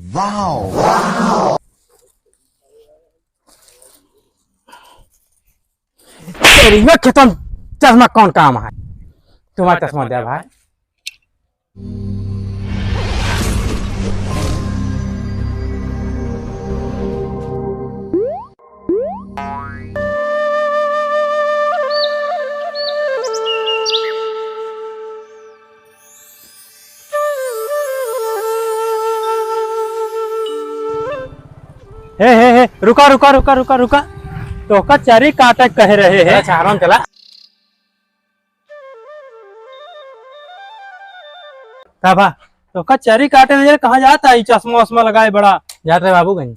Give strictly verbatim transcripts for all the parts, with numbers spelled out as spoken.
वाओ। तेरी यो खेतन चश्मा कौन काम है? तुम्हारा चश्मा दे भाई। हे, हे, हे, रुका, रुका, रुका, रुका, रुका। तोहका चरी काटे कहे रहे हैं। अच्छा, आराम चला। का बा? तोहका चरी काटे में कहाँ जाता है? चश्मा वश्मा लगाए बड़ा। जात रहे बाबूगंज।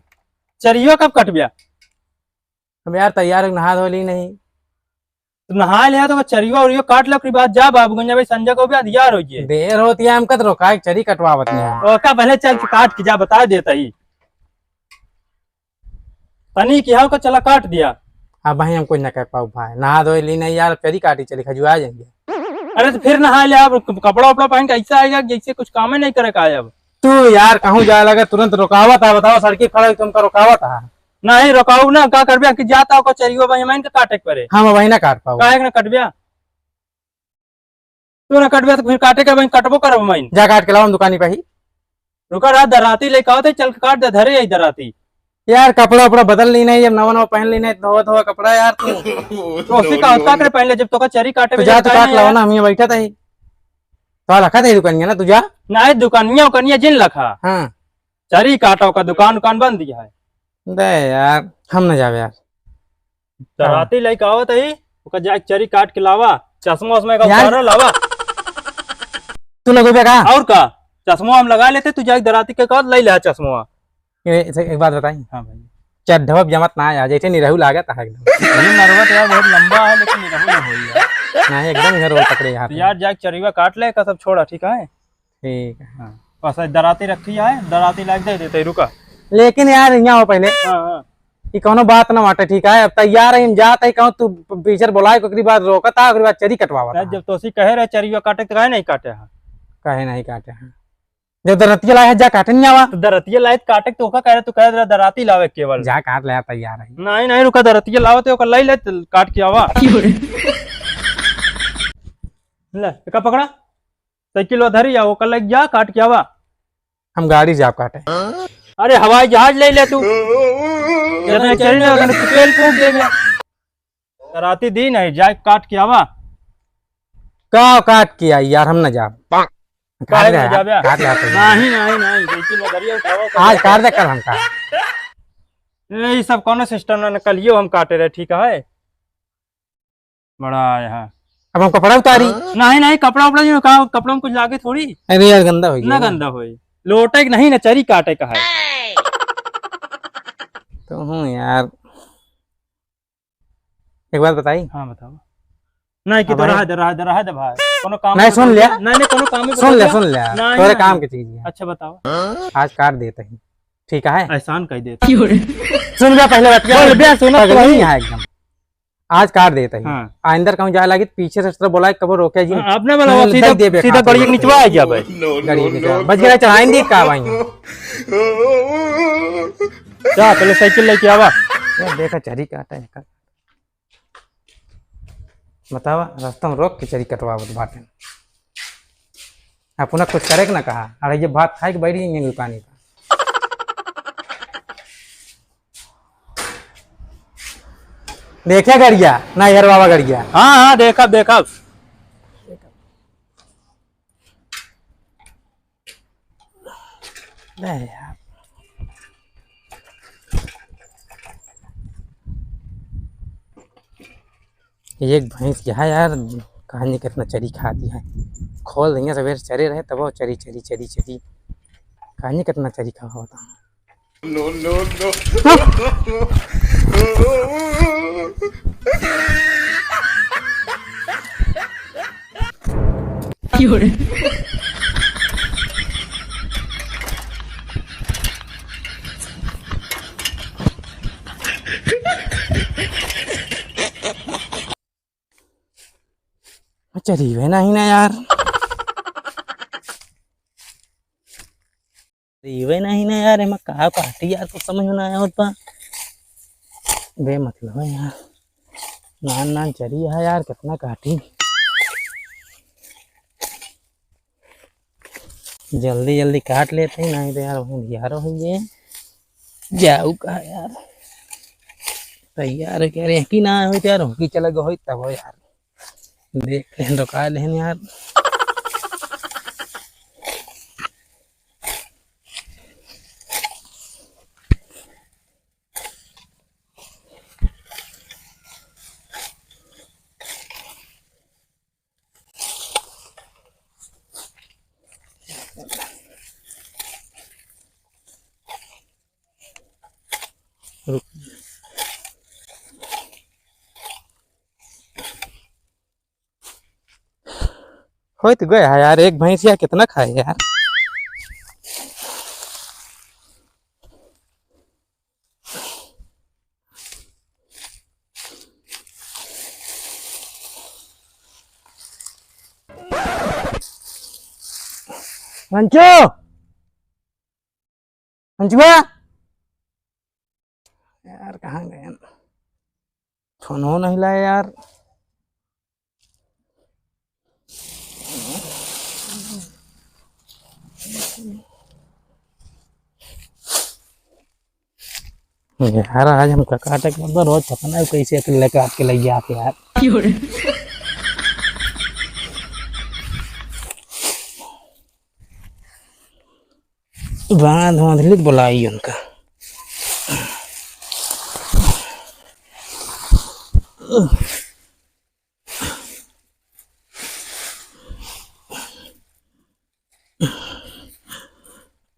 चरियो कब कटबिया? हम यार तैयार हो, नहा धो ली नहीं। तो नहा लिया तो चरियो उरियो काट ले, ओकरी बाद जा बाबूगंज, भाई संजय को भी अंधियार हो गए। देर होती है, हम कत रोका, एक चरी कटवावत नहीं है। ओका पहले चल के काट के जा, बता देता ही। तनी किहा का चला काट दिया। अब भाई हम कुछ ना कर पाऊ भाई, नहा धो ली नहीं यार, चरी काटी चली खजुआ जाएंगे। अरे तो फिर नहा ले, अब कपड़ा उपड़ा पहन के ऐसा आएगा कि जैसे कुछ काम ही नहीं करे का है अब। तू यार कहूँ जाए लगे तुरंत रुकावत है, बताओ सड़की खड़ा तुमका रुकावत है। नहीं रुकाऊ ना, का करबे कि जाता हो कचरियो भाई, हम इनके काटे के परे। हम वही ना काट पाऊ। काहे के ना कटबिया? तू ना कटबे तो फिर काटे के भाई कटबो करब हम। जा काट के लाओ हम दुकानी पे ही। रुका रहा, दराती लेके आओ तो चल के काट दे, धरे यही दराती। यार कपड़ा उपड़ा बदल ली नहीं, जब नवा नवा पहन ली नहीं, धोवा धोवा कपड़ा यार तू। तो उसी का होता कर पहले जब तो का चरी काटे तो में जा जाता तो काट है लाओ यार। ना, हम यहाँ बैठा था ही। तो लखा था ही दुकानिया ना, तू जा। नहीं दुकानिया उकानिया जिन लखा। हाँ। चरी काटा का दुकान उकान बंद दिया है। दे यार, हम न जावे यार। दराती लइके आवत ही, ओकर जाके चरी काट के लावा, चश्मा उश्मा का यार। उतारा लावा। तू लगोबे का? और का? चश्मा हम लगा लेते, तू जाके दराती के का ले ले चश्मा। ये, एक बात बताई? हाँ भाई। चड्ढवा जमत ना आया, जैसे निरहू लागत है एकदम। ये नरवा तो यार बहुत लंबा है, लेकिन निरहू ना होई यार। नहीं, एकदम इधर रोल पकड़े यहाँ तो पे। यार जाके चरिवा काट ले, का सब छोड़ा, ठीक है? ठीक है। हाँ, बस आज दराती रखी है, दराती लाग दे देते, रुका। लेकिन यार, यहाँ हो पहले। हाँ, हाँ। ये कौनो बात ना बाटे, ठीक है? अब तैयार है, हम जात है, कहूँ तू पीछे बोलाए, ओकरी बाद रोकत है, ओकरी बाद चरी कटवावत है। जब तोसी कहे रहे चरियो काटे, तो काहे नहीं काटे है? काहे नहीं काटे है? जब दरतिया लाए है, जा काटे नहीं आवा। तो दरतिया लाए तो काटे, तो ओका कह रहे, तू कह रहे दराती लावे केवल। जा काट ले, तैयार है। नहीं, नहीं, रुका, दरतिया लावे तो ओका लाई ले, तो काट के आवा। क्यों रे? ले, एका पकड़ा। साइकिल धरी आ, ओकर लग जा, काट के आवा। हम गाड़ी जाब काटे। अरे हवाई जहाज ले ले तू। इतना चल रहा है, तेल फूक देगा। राती दिन है, जाए काट के आवा। का काट के आई यार, हम न जाब। काहे काट ले न यार, जाबे? काट ले यार। नहीं, नहीं, नहीं, साइकिल में धरी उठावा, आज काट दे, कल हम काट। ये सब कौनो सिस्टम ना, कलियो हम काटे रहे, ठीक है? बड़ा आया है। अब हम कपड़ा उतारी। नहीं, नहीं, कपड़ा उपड़ा नहीं, कहाँ कपड़ा में कुछ लागे थोड़ी। अरे यार, गंदा हो गया ना। गंदा होई। लोटे के नहीं ना, चरी काटे का है। तो हूँ यार, एक बात बताई। हाँ, बताओ। नहीं, कि अब तो भाई रहा दे, रहा दे, रहा दे भाई। कोनो काम नहीं, में सुन बता लिया। दिया। नहीं, नहीं, कोनो काम में सुन बता लिया, दिया। सुन लिया। नहीं, तोरे नहीं। काम की चीज है। अच्छा, बताओ। आज काट देते हैं, ठीक है? एहसान कह देता। सुन बे पहले बतिया। बोल बे, सुन पगली तो। है एकदम। आज काट देता ही। हाँ। आइंदर कहूँ जाए लागी तो पीछे से तो बोला, कबो रोके जी। हाँ, अपने वाला नहीं, सीधा, दे दे सीधा बेकार गाड़ी के निचवा आ गया भाई। गाड़ी के निचवा। बच गया, चढ़ाई दी का भाई। जा, पहले साइकिल लेके आवा। ये देखा, चरी काटा है का। बतावा, रास्ता में रोक के चरी कटवावत बाटे। अपना कुछ करे के ना कहा, अरे ये भात खाए के बैठ गई दुकानी पर। देखे गड़िया, ना यार बाबा गड़िया। हाँ, हाँ, देखब, देखब। नहीं यार। एक भैंस क्या है यार, कहानी कितना चरी खाती है। खोल देंगे सवेरे चरे रहे तब वो चरी, चरी, चरी, चरी। कहानी कितना चरी खा होता। No, no, no। चरी वे नहीं ना यार। इवे नहीं ना यार, एमा का काटी यार, कुछ समझ में ना आवत बा। बेमतलब है यार, नान नान चरी है यार, कितना काटी। जल्दी जल्दी काट लेते हैं, नहीं तो यार वहीं धियारो हो गए। जाऊ का यार, तैयार हो क्या रे कि ना हो यार, हो कि चला गए हो तब हो यार। देख लेहन, रोका लेहन यार। रुक। होइत गया है यार, एक भैंसिया कितना खाए यार। पंचू, पंचुआ, यार कहाँ गए? फोन हो नहीं लाए यार। यार आज हमका काटे के मतलब रोज सपना है, कैसे अकेले काट के लग गया आप यार। बांध बांध लिख बुलाई उनका।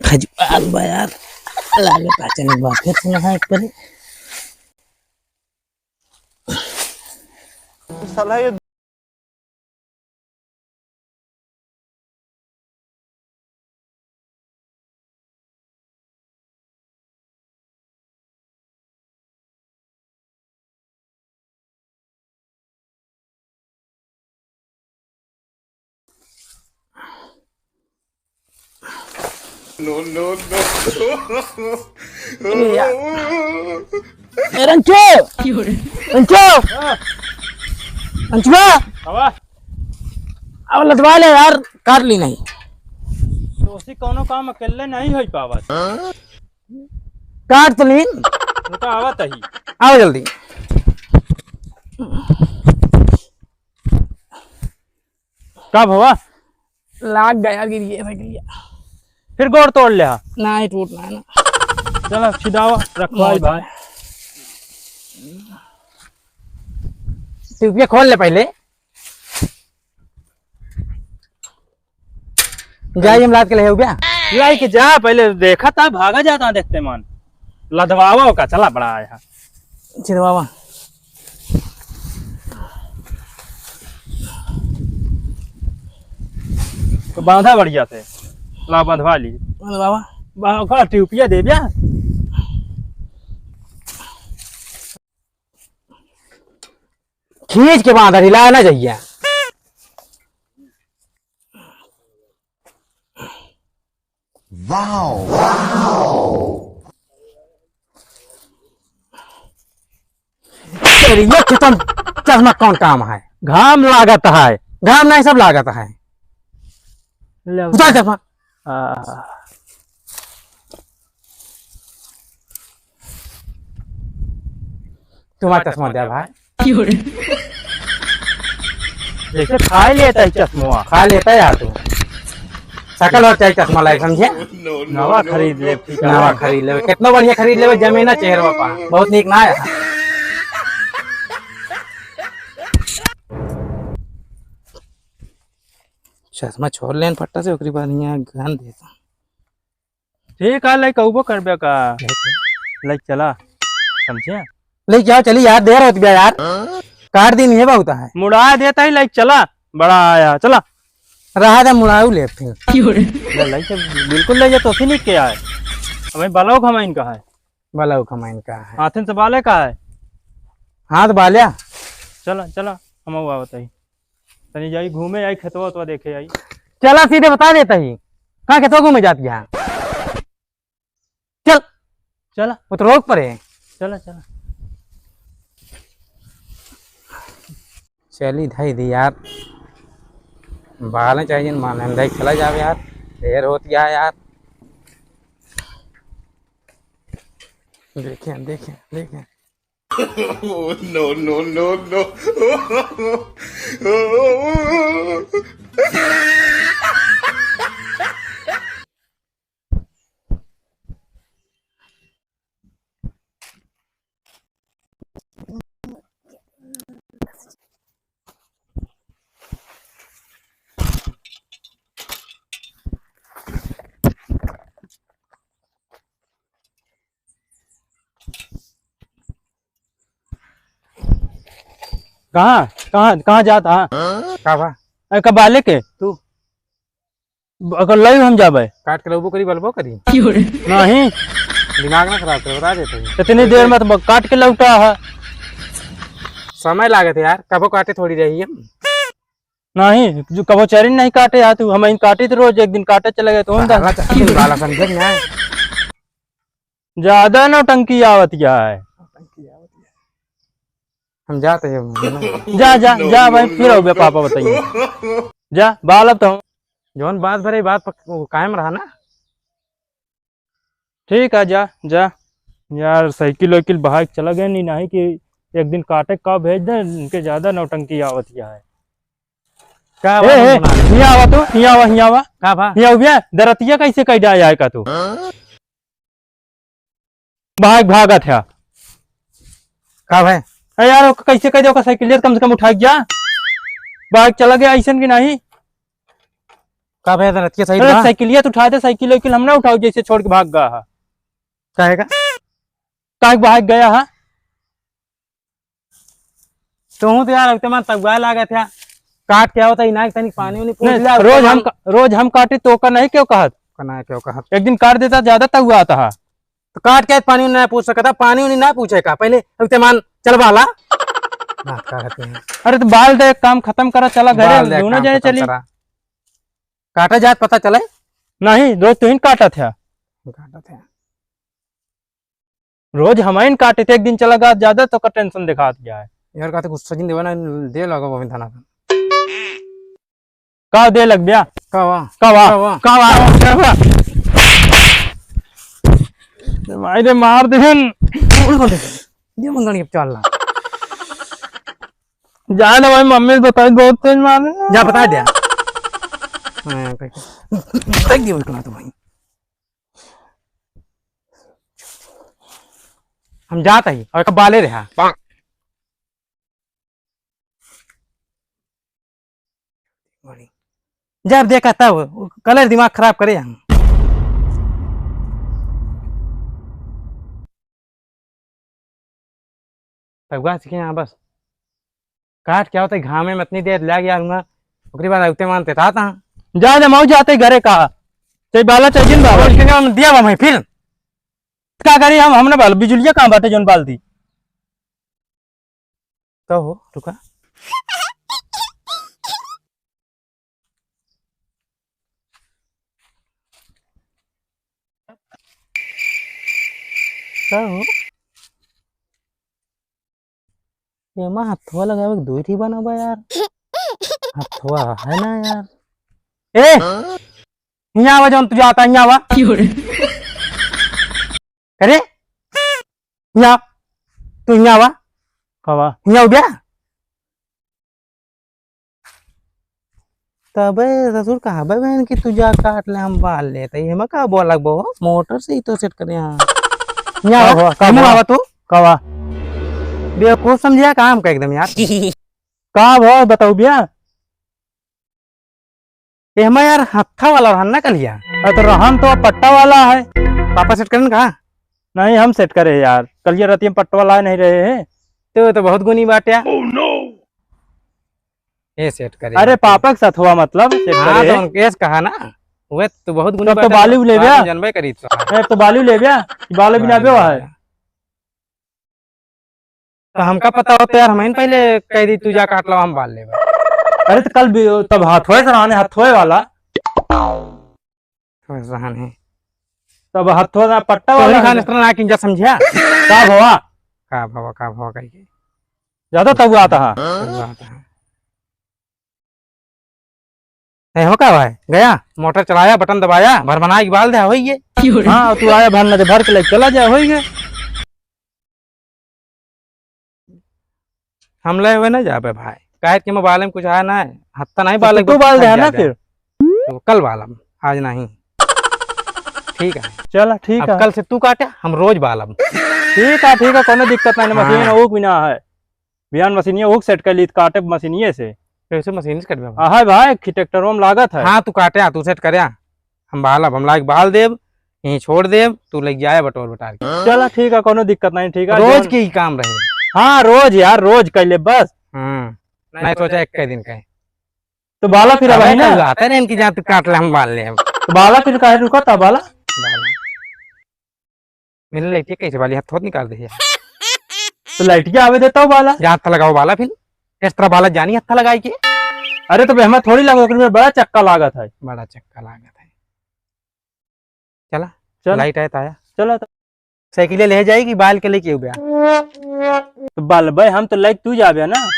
खजुआत बा यार, लागत आ चले बा, फिर से नहा एक बारी। साला ये No, no, no। ए यार। ए, रंचो! रंचो! हाँ। रंचुआ! बाबा। अब लदवा ले यार, काट ली नहीं। तो उसी कौनो काम अकेले नहीं हो पावत। काट तो लीन। रुका, आवत ही। आओ जल्दी। का भवा? लाग गया, गिर गया, गिर गया। फिर गोड़ तोड़ ले हा? ना, ये टूट ना है ना। चला, छिदावा, रखवाई भाई। टोपिया खोल ले पहले। जाई हम लाद के ले आऊ बे। लाई के जा, पहले देखा था, भागा जाता देखते मन। लदवावा का, चला बड़ा आया। छिदवावा। तो बांधा बढ़िया से। ला बंधवा ली। बंधवावा। बा-, ओका टिउपिया दे बे। खींच के बांधा, हिला ना जइया। वाओ, वाओ। तेरी ये खत्म चश्मा कौन काम है? घाम लागत है। घाम नहीं, सब लागत है। ले उतार चश्मा। आ। तुम्हारा चश्मा दे भाई। जैसे खाए लेता है चश्मा। खा लेता है यार तू। सकल हो चाहे चश्मा लायक समझे। नवा खरीद ले, ठीक है। नवा खरीद ले, कितना बढ़िया खरीद ले, जमीना चेहरवा पा। बहुत नीक ना आया। चश्मा छोड़ लेन फट्टा से, ओकरी बाद यहाँ गन देता। ठीक है, लइके अउबो करबे का? लइके चला, समझे? लइके आओ, चली यार, देर होत बा यार। काट दिन ये बहुत है। मुड़ा देता ही, लइके चला, बड़ा आया, चला। रहा दे, मुड़ाऊ ले फिर। ले, लइके बिल्कुल ले जा, तो नहीं क्या है? हमें बलाओ घमाइन का है। बलाओ घमाइन का है। हाथन से बाले का है? हाथ बाल्या। चला, चला, हम आवत ही। तनी जाई घूमे आई, खेतवा उतवा देखे आई। चला सीधे बता देता ही, कहाँ खेतवा घूमे जात यहाँ? चला। वो तो रोक परे। चला, चला। चली धई दी यार, बालें चाहिए माने धई चला जावे यार, देर होत गया यार। देखें, देखें, देखें। Oh, no, no, no, no। कहाँ, कहाँ, कहाँ जात हा? का बा? अरे, कब आले के? तू? अगर लई हम जाबे। काट के लौबो करी, बलबो करी। नहीं। दिमाग ना खराब कर, बता देते हैं। इतनी देर में तो ब-, काट के लौटा है। समय लागत है यार, कबो काटे थोड़ी रही हम। नहीं, जो कबो चरी नहीं काटे यार तू, हम इन काटी तो रोज एक दिन काटे चले गए तो हम साला तो बाला समझे ना। ज्यादा नौटंकी आवत क्या है? हम जाते हैं अब। जा, जा, जा भाई, फिर हो गया पापा बताइए। जा, बाल अब तो। जौन बात भरे, बात पक-, वो कायम रहा ना। ठीक है, जा, जा। यार, साइकिल वाइकिल बहा के चला गए, नहीं, नहीं कि एक दिन काटे का भेज दे, इनके ज्यादा नौटंकी आवत क्या है। का ए, बात ए, बना? हियाँ आवा तू, हियाँ आवा, हियाँ आवा। का बा? हियाँ उबिया, दरतिया कैसे कह जाए आए का तू? भाग, भागत है। का भाई? अरे यार, ओका कैसे कह दे, ओका साइकिलिया कम से कम उठा के जा। भाग चला गया ऐसन कि नहीं? का भाई, रतिया सही अरे बा? साइकिलिया तो उठा दे, साइकिल वाइकिल हम ना उठाओ, जैसे छोड़ के भाग गया है। काहे का? काहे के भाग गया है? तू तो यार, अब ते मन तगुआ लागत है। काट के आवत है, इनाक तनिक पानी उनी पूछ नहीं, ले, रोज हम तमान का-, रोज हम काटी तो का नहीं क्यों कहत? का ना क्यों कहत? एक दिन काट देता, ज्यादा तगुआ आता है। तो काट के पानी उनी ना पूछ सकता, पानी उनी ना पूछे का? पहले अब ते मन चल बाला। बात का कहते हैं? अरे तो बाल दे, काम खत्म करा, चला घरे, बाल दे, दोनों काम जने खत्म चली। करा। काटा जात पता चले? नहीं, रोज तो ही काटत है। काटत है। रोज हमाइन काटे थे, एक दिन चला गया ज्यादा तो का टेंशन दिखात गया है। यार, का तो गुस्सा जिन देवा ना, दे लगा वो थाना। का दे लग गया? का वा? का वा? का वा? का वा? का वा? भाई रे, मार देहन। बोल, बोल दे। दे मंगनी अब चल ला। जा ना भाई, मम्मी से बताई, बहुत तेज मारे। जा बता दे। हाँ, कह के। देख दियो इतना तो भाई। हम जात ही और एक बाले रहा। जब देखा तब कलर दिमाग खराब करे हम। तब गा सीखे यहाँ बस। काट क्या होता है, घामे में इतनी देर लग गया हूँ, ओकरी बाद आते मानते था, था। जा, जा, मऊ जाते घरे का। चाहे बाला, चाहे जिन बाला। और इसके हम दिया बा मैं फिर। का करी हम, हमने बाल, बिजुलिया कहाँ बाटे, जौन बाल दी? का हो, रुका। का हो? एमा हथवा लगावे के दुई ठी बना बा यार। हथवा है ना यार। ए! हियाँ आवा, जौन तू जाता, हियाँ आवा। क्यों रे? अरे, हियाँ, तू हियाँ आवा। कवा? हियाँ उबिया। तबे ससुर कहबे बहन कि तू जा काट ले, हम बाल लेते ही। एमा का बोलक बो, मोटर से ही तो सेट करे यहाँ। हियाँ का आवा, हुआ? का हियाँ हुआ? आवा तू। कवा? बेवकूफ समझिया काम का एकदम यार। का भो बताऊ बिया? एहमा यार हत्था वाला रहन ना कलिया। अरे तो रहन तो पट्टा वाला है। पापा सेट करन का? नहीं, हम सेट करे यार। कलिया रतिया में पट्टा वाला नहीं रहे हैं। तो, तो बहुत गुनी बाटे। Oh no! ये सेट करे अरे बाटे। पापा के साथ हुआ मतलब सेट हाँ, करे तो है। उनके से कहा ना। वे तो बहुत गुनी तो, तो बाटे, बाली ले बात गया। में जनबे करी तो। ए, तो बाली ले गया। बाली भी ना बाली बेवा ले है। गया। तो हमका पता होता यार, हम ही पहले कह दी, "तू जा काट लो, हम बाल लेबे।" अरे तो कल भी तब हाथ होए सराहने, हाथ होए वाला। होए सराहने। तब हथवा ना पट्टा तोहरी वाला खान है। इस तरह ना किंजा समझा। का भवा? का भवा, का भवा कही के? ज्यादा तब आता है। तब आता है। ए, हो का भाई? गया, मोटर चलाया, बटन दबाया, भर बनाए के बाल दे, होई गे। हाँ, तू आया भर न दे, भर के ले चला जा, होई गे। हम ले हुए नहीं जाबे भाई, काहे कि मोबाइल में कुछ आया ना है, हत्था नहीं तो बालक तू बाल दे है ना फिर। तो कल बालब, आज नहीं। ठीक है। चला, ठीक अब है। कल से तू काटे, हम रोज बालब। ठीक है, ठीक है, कोनो दिक्कत नहीं, हाँ। मशीन ऊख भी ना है। बिहान मशीनिया ऊख सेट कर ली, काटे मशीनिये से। कैसे मशीन से कटबे भाई? हाँ भाई, कि ट्रैक्टरवा में लागत है। हाँ, तू काटे, हाँ, तू सेट करे, हाँ। हम बालब, हम लाइक बाल देब, यहीं छोड़ देब, तू लेके जाए बटोर बटार के। चला ठीक है, कोनो दिक्कत नहीं, ठीक है, रोज जौन के ही काम रहे। हाँ, रोज यार, रोज कर ले बस। हम्म। नहीं सोचा एक दिन का है। तो बाला फिर अबे वही ना। कल आता रहे इनकी जान, तू काट ले, हम बाल ले अब। तो बाला फिर काहे रुका था बाला? बाला। मैंने लाइटिया कैसे बाली हाथ निकाल दे यार। तो लाइटिया आवे देता हूँ बाला। जा हत्था लगाओ बाला फिर। इस तरह बाला जानी हत्था लगाई के। अरे तो बे हमें थोड़ी लागत, ओकरे में बड़ा चक्का लागत है। बड़ा चक्का लागत है। चला, चल। लाइट आया तो आया। चला तो। साइकिल ले जाएगी, बाल के लेके उबे। तो बाल भाई हम तो लाइट तू जाबे ना।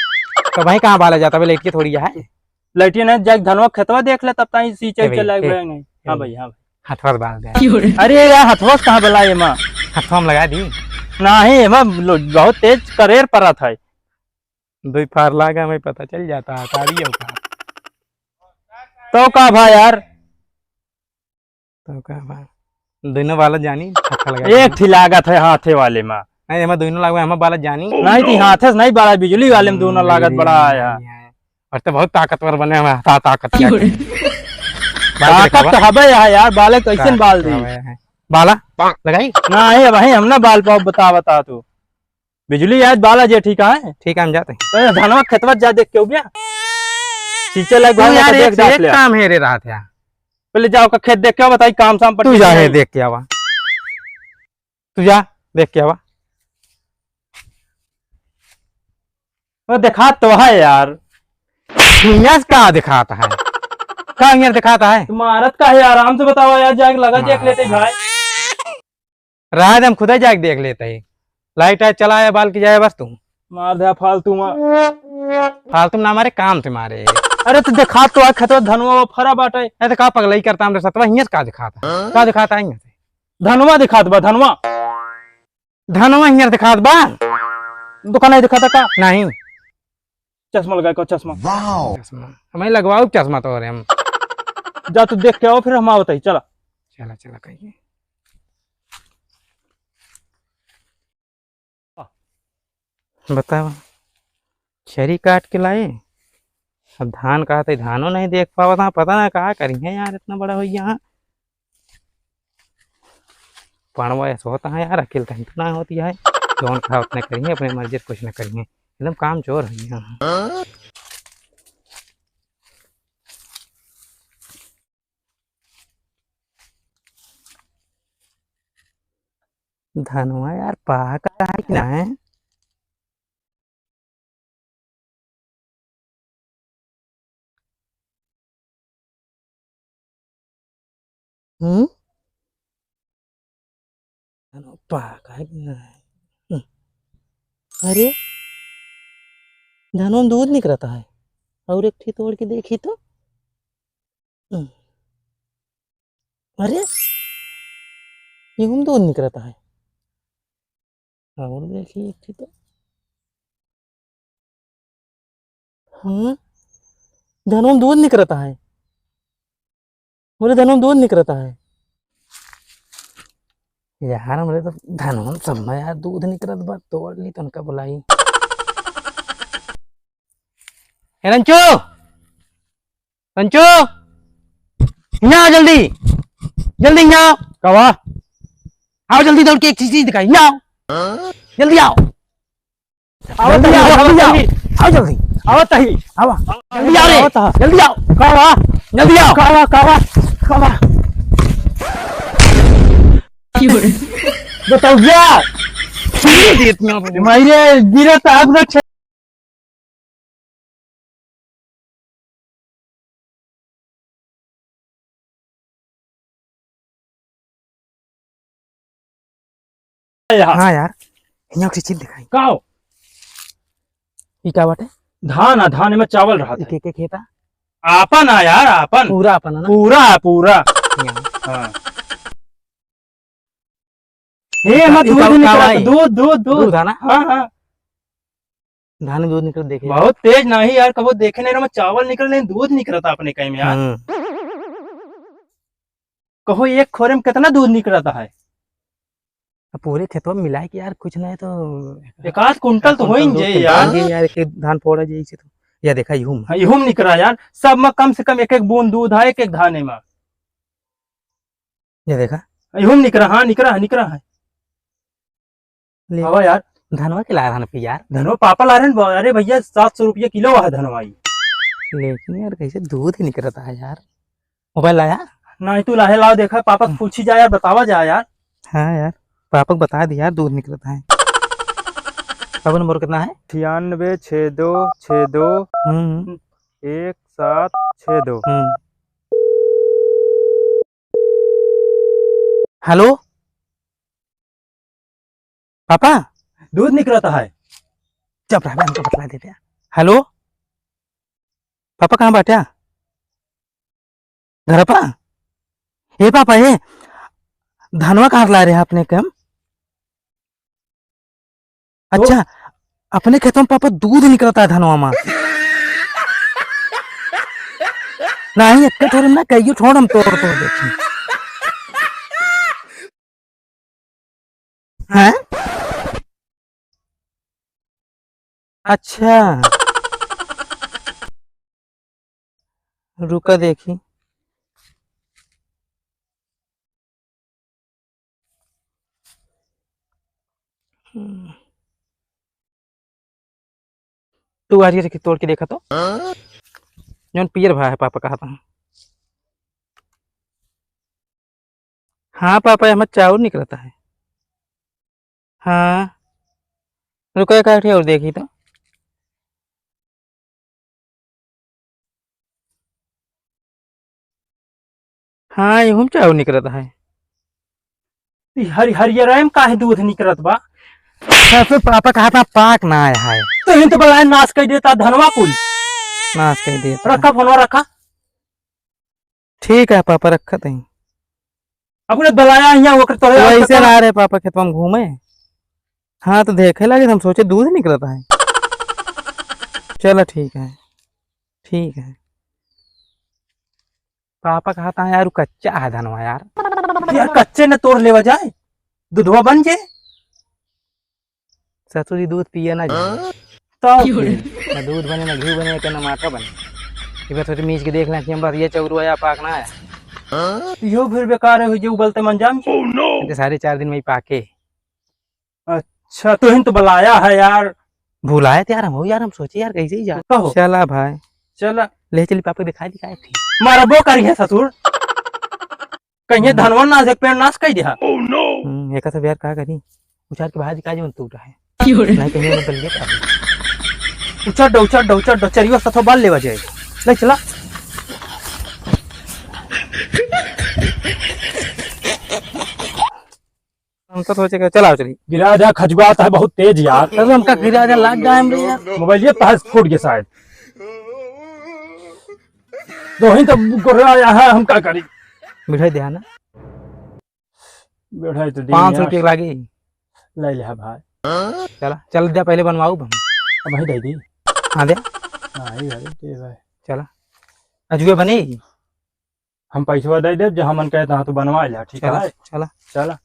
तो भाई कहाँ बाला जाता है, लाइट के थोड़ी है। लाइटिया नहीं, जाके धनवा खेतवा देख ले, तब ताई सींचे ए भाई, चला ए, गए नहीं। हाँ ए। भाई, हाँ भाई। हथवा बाल दे। अरे यार, हथवा से कहाँ बला एमा? हथवा में लगा दी। नहीं, एमा लो-, बहुत तेज करेर परत है। दुई फार लागा में पता चल जाता है, तारी है ऊपर। तो का भाई यार? तो का भाई? दोनों वाला जानी, हथवा लगा एक दी। ठी लागत है हाथे वाले में। नहीं, एमा दोनों लागबे, एमा बाला जानी। नहीं, ती हाथे से नहीं बाला, बिजली वाले में दोनों लागत बड़ा आया। और तो बहुत ताकतवर बने हुए हैं, ता-, ताकत क्या क्यों रे? बाल ताकत दिखावा। तो हबे है यार, बाले कैसे ताकत बाल दी? हबे है। बाला लगाई? नहीं, भाई, हम ना बाल पाओ, बता, बता तू। बिजली आज बाला जे ठीक है। ठीक है, हम जाते हैं। तो धनवा खेतवा जा देख के उबिया। सींचे लायक तू भाई यार, देख एक से डाल एक लिया। काम है रे रात यार। पहले जाओ का खेत देख के आओ, बताई काम शाम पर तू ठीक जा है, नहीं। देख के आवा। तू जा, देख के आवा। वो दिखात तो है यार। हियाँ से का दिखाता है? का हियाँ दिखाता है? तू मारत का है? आराम से बतावा यार, जाके लगा देख लेते भाई। रहा दे, हम खुदे जाके देख लेते हैं। लाइट आए, चला आया, बाल की जाए बस तू। मार दे फालतू में। फालतू में ना मारे, काम से मारे। अरे तो दिखात तो है, खेतवा धनवा फरा बाटे। अरे तो का पगलई करता हमरे सतवा, हियाँ से का दिखाता है? का दिखाता है हियाँ से? धनवा दिखात बा, धनवा। धनवा हियाँ दिखात बा। दुकान नहीं दिखाता का? नहीं। चश्मा लगा के, चश्मा। चश्मा। हमें लगवाओ चश्मा तो रे हम। जा तू देख के आओ, फिर हम आवत ही, चला। चला, चला, कहिए। बताओ, चरी काट के लाए, अब धान कहत है, धानो नहीं देख पावत हाँ, पता ना का करिहैं यार, इतना बड़ा होइ गया हाँ। पड़वा ऐसा होता है यार, अकेल कहीं तो ना होती है, जौन कहा उतने करिहैं, अपने मर्जी से कुछ ना करिहैं, एकदम काम चोर है यहाँ। धनवा यार पाका है कि ना है? हम्म? धनवा पाका है कि ना है? हम्म। अरे, धनवा में दूध निकलता है। और एक ठी तोड़ के देखी तो। हम्म। अरे, ये हम दूध निकलता है। और देखिए एक ठी तो। हाँ, धनवा में दूध निकलता है। बोले, "धनवा में दूध निकलता है।" यार, हमरे तो धनवा में सब में यार दूध निकलत बा, तोड़ ली तो उनका बुलाई। ए रंचू, रंचू, यहाँ आ जल्दी, जल्दी यहाँ आओ। कवा? आओ जल्दी दौड़ के एक चीज दिखाई, यहाँ आओ, जल्दी आओ। आवत जल्दी ही, आओ, आवत जल्दी ही। आओ, आओ जल्दी। आवत ही। आवा। जल्दी आओ रे। आवत हा। जल्दी आओ। कावा? जल्दी आओ। कावा, कावा, कावा। बताओ क्या? मारे गिरे तो आप ना। यार। हाँ यार, हियाँ एक चीज दिखाई। का हो? ई का बाटे? धान आ, धान में चावल रहा था। के, के खेता? आपन आ यार, आपन। पूरा आपन है ना? पूरा, पूरा। हियाँ। हाँ। हे, ई का, मत ई दूध का, का निकलत, भाई? दूध, दूध, दूध। दूध है ना? हाँ, हाँ। धान में दूध निकलत देखे। बहुत तेज नाही यार, कबो देखे नहीं रहो, चावल निकल नहीं, दूध निकलता अपने कहीं में यार। हम्म। कहो एक खोरे में कितना दूध निकलता है? अब पूरे खेतवा में मिलाए के यार कुछ नहीं तो एक आध कुंटल तो कुंटल होई दूध जाए तो यार। होई जाए यार, एक एक धान फोड़ा जाए इसे तो। या देखा यूं। हाँ, यूं निकला यार, सब में कम से कम एक एक बूंद दूध है एक एक धाने में। ये देखा। यूं निकला, हाँ निकला है, निकला है। ले। हवा यार। धनवा के ला रहन पे यार। धनवा पापा ला रहन, अरे भैया सात सौ रुपया किलो है धनवा ई। लेकिन यार कैसे दूध ही निकलता है यार। मोबाइल लाया? नहीं तू लाहे लाओ देखा, पापा से पूछी जा यार, बतावा जा यार। हाँ यार, पापा को बता दे यार, दूध निकलता है। पापा नंबर कितना है? छियानवे छः दो छः दो हम्म। एक सात छः दो। हम्म। हेलो पापा। दूध निकलता है। चुप रह बे, हमको बतला देते हैं। हेलो पापा, कहाँ बाट्या? घर पा? हे पापा, हे धनवा कहाँ ला रहे हैं अपने के हम? अच्छा, अपने खेतवा में पापा दूध निकलता है धनवा में। नहीं, एक ठोर में ना, कईयो ठोर हम तोड़ तोड़ देते हैं। हैं? अच्छा, रुका देखी। हम्म। तू आज ये देखी, तोड़ के देखा तो। हाँ? जौन पियर भा है, पापा कहा था। हाँ पापा, ये हमार चाउर निकलता है। हाँ, रुको एक आठ और देखी तो। हाँ, यहूँ में चाउर निकलत है। ई हरि-, हरियरा में काहे दूध निकलत बा? ससुर पापा कहा था पाक ना आया है। तो इन तो बलाए नाश कर देता धनवा कुल। नाश कर देता। रखा फोनवा रखा। ठीक है पापा, रखत हैं। अपने बलाया हियाँ ओकर तोरे वैसे रहा रे पापा खेतवा में घूमे। हाँ तो देखे लगे हम सोचे दूध निकलता है। चलो ठीक है, ठीक है। पापा कहता है यार, कच्चा है धनवा यार। यार, कच्चे न तोड़ लेवा जाए, दुधवा बन जे। ससुर जी दूध पिए ना जाए। हाँ? तब फिर? ना दूध बने, ना घी बने, ना माठा बने। ये बार सोचे मीच के देख लें कि हम बार ये चौरुआ या पाक ना आया। हाँ? यो फिर बेकार है, जो उबलते मंजाम की। Oh, no! इतने साढ़े चार दिन में ही पाके। अच्छा, तो हिन तो बुलाया है यार। भुलाए थे यार हम, हो यार, हम सोचे यार कैसे ही जा। कहो। चला भाई। चला। ले चली पापा दिखाई दिखाए थे। मारबो करी है ससुर। कहीं हम्म। धनवा नाश, एक पेड़ नाश कर दिया। हम्म, एका सब यार का करी? उचार के भाजी का जीवन टूटा है। क्यों रे? नहीं कहीं वो गल गया। उचार दो, उचार दो, उचार दो, चरियो सथो बाल लेवा जाए। ले चला। हम तो सोचे के चला चली। गिरा जा, खजुआत है बहुत तेज यार। अरे हमका गिरा जा, लाग जाए हम भी यार। मोबाइल ये पास फूट गया शायद। दोहिन तो गोरा आया है, हम का करी? मिठाई दे ना। बैठा है तो दे पाँच सौ यार। रुपये लागी। ले ले भाई। चला, चल दे, पहले बनवाऊ हम। अब वही दे दी। हाँ दे। हाँ, ये भाई, ये भाई। चला। अजुए बनी? हम पैसवा दे देब, जहाँ मन कहे तहाँ तू बनवा लिहा, ठीक चला, है? चला। चला।